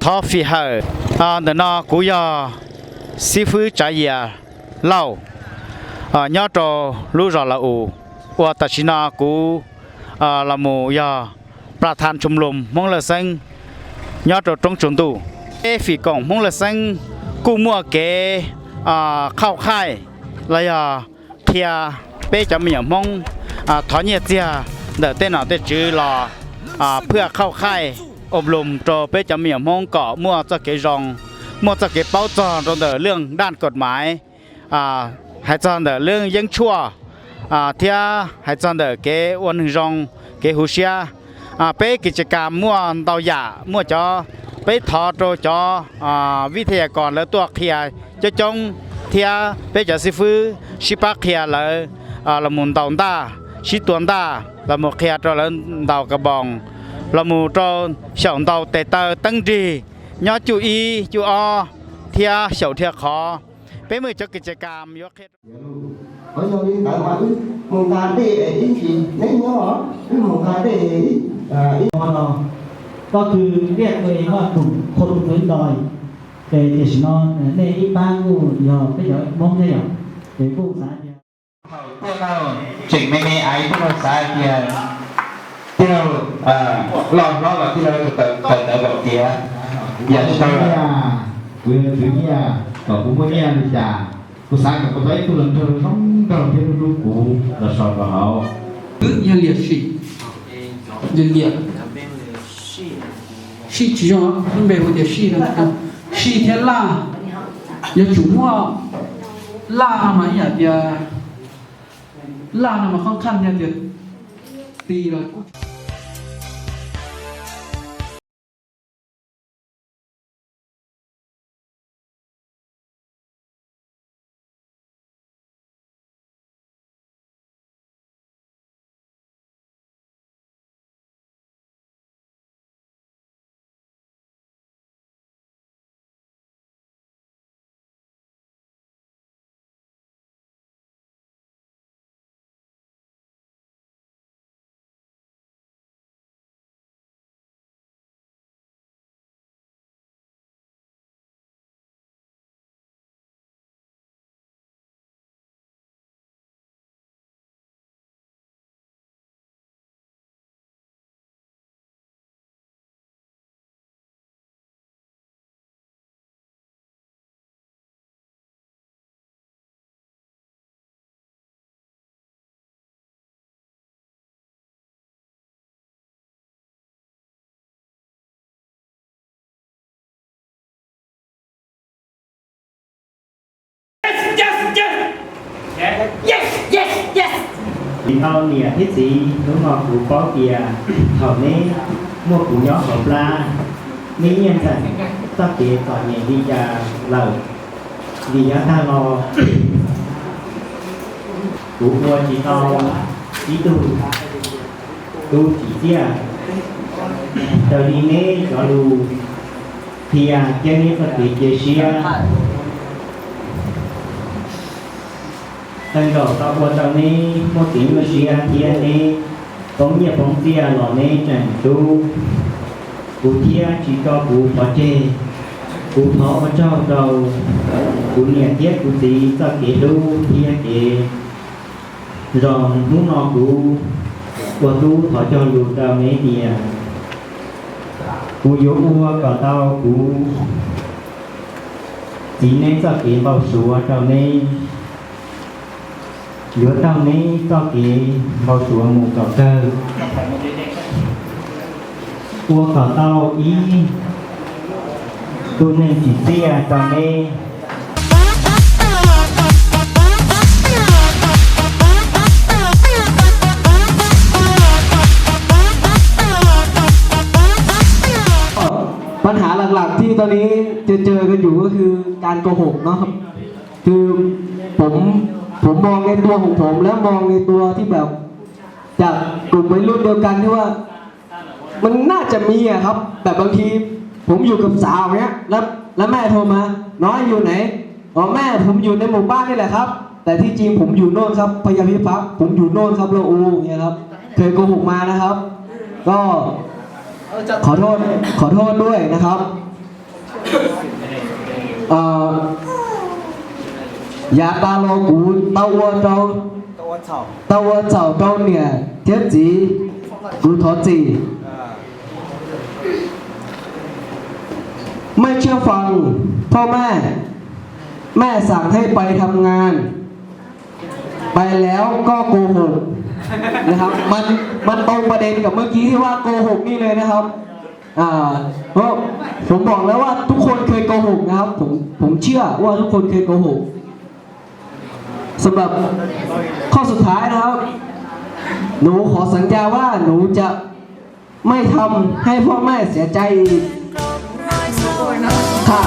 Thov fij hawm, ntawm no kuv yog xib fwb Tsav Yias Lauj, nyob rau lub zos Laus Us, uas tam sim no kuv los mus yog plas thas tshum lus Hmoob Lawj Xeeb nyob rau roob tsaus ntuj. Peb fim koom Hmoob Lawj Xeeb kuj muaj kev qhauj qhaij los yog qhia peb cov me nyuam Hmoob thov nyiaj txiag ntawm tej nom tej tswv los phwaj qhauj qhaij ob lus rau peb cov me nyuam Hmoob kom muaj txoj kev zoo, muaj txoj kev paub txog rau ntawm lwj daj kaum maiv, hais txog ntawm lwj yeeb tshuaj, thiab hais txog ntawm kev ua neeg zoo, kev huv siab. Peb kis tsis kas muaj ntau yam, muaj cov peb thov rau cov vij thaj yas kos lawv tuaj qhia coob coob, thiab peb cov xib fwb sib pab qhia lawv los mus ntaus ntaj, sib tua ntaj los mus qhia rau lawv ntaus kas boos, los mus rau xyaum ntaus tes taw teeb nrig nyob cuj ib cuj ob thiab xyaum dhia qhov. Peb muaj cov kis tsis kas yuav qhia Qhov yog li ntawd mas wb mus nqa dej ib ntsis neb nyob, wb mus nqa dej ib no, koj twb liaj ua ua tus kho tus twv ntoi, ces tiam sis no nej ib pab kuj yog peb cov Hmoob thiab yom, ces kuj xav tias tseem me me aiv tij laug xav tias tij laug loj hlob los tij laug tawm tawv kom tiav, yam tsis tau kuv yog tus nyiaj kom kuv muaj nyiaj li cas, kuv xav kom kuv tau ib tug hluas nraug zoo nraug thiab hlub hlub kuv los so rau hauv. Twb yog liam sij, liam, sij tsis zoo, lub npe hu tias sij no. Sij thiab laj, yuav tsum muaj laj no mas ib yam tias, laj no mas khoob khaj yog tias ti los kuj Tsis tau niam thiab txiv, hnub no kuv paub tias thaum neb muaj kuv nyob hauv plab, neb yeej ntxeem txoj kev txom nyem li cas lawm, vim yav tag los kuv ua tsis tau ib tug tub tsim txiaj raws li neb cov lus qhia thiab neb txoj kev cia siab. Tag nkaus tau ua rau neb muaj kev nyuaj siab thiab neb poob nyiaj poob txiaj los neb tseem hlub kuv thiab tsis tso kuv pov tseg. Kuv thov ua tsaug rau kuv niam thiab kuv txiv txoj kev hlub thiab kev zoo. Hnub no kuv ua tub thov cog lus rau neb tias kuv yuav ua kom tau kuv txiv neb txoj kev npau suav rau neb, yuav taug neb txoj kev npau suav mus kom kawg, ua kom tau ib tug neeg tsim txiaj rau neb.ปัญหาหลักๆที่ตอนนี้จะเจอกันอยู่ก็คือการโกหกเนาะครับ คือผมผมมองในตัวของผมแล้วมองในตัวที่แบบจากกลุ่มวัยรุ่นเดียวกันที่ว่ามันน่าจะมีอะครับ แบบบางทีผมอยู่กับสาวเนี้ยแล้วแล้วแม่โทรมา น้อยอยู่ไหน อ๋อแม่ผมอยู่ในหมู่บ้านนี่แหละครับ แต่ที่จริงผมอยู่โน่นครับพญาพิพักษ์ผมอยู่โน่นครับละอูอย่างเงี้ยครับ เคยโกหกมานะครับ ก็ขอโทษขอโทษด้วยนะครับ เอ่อ yav tas los kuv tau ua rau, tau ua txhaum rau niam thiab txiv, kuv thov txim. ไม่เชื่อฟังพ่อแม่ แม่สั่งให้ไปทำงาน ไปแล้วก็โกหก นะครับ มันมันตรงประเด็นกับเมื่อกี้ที่ว่าโกหกนี่เลยนะครับ อ่า เพราะผมบอกแล้วว่าทุกคนเคยโกหกนะครับ ผมผมเชื่อว่าทุกคนเคยโกหก สำหรับข้อสุดท้ายนะครับ หนูขอสัญญาว่าหนูจะไม่ทำให้พ่อแม่เสียใจอีก ค่ะ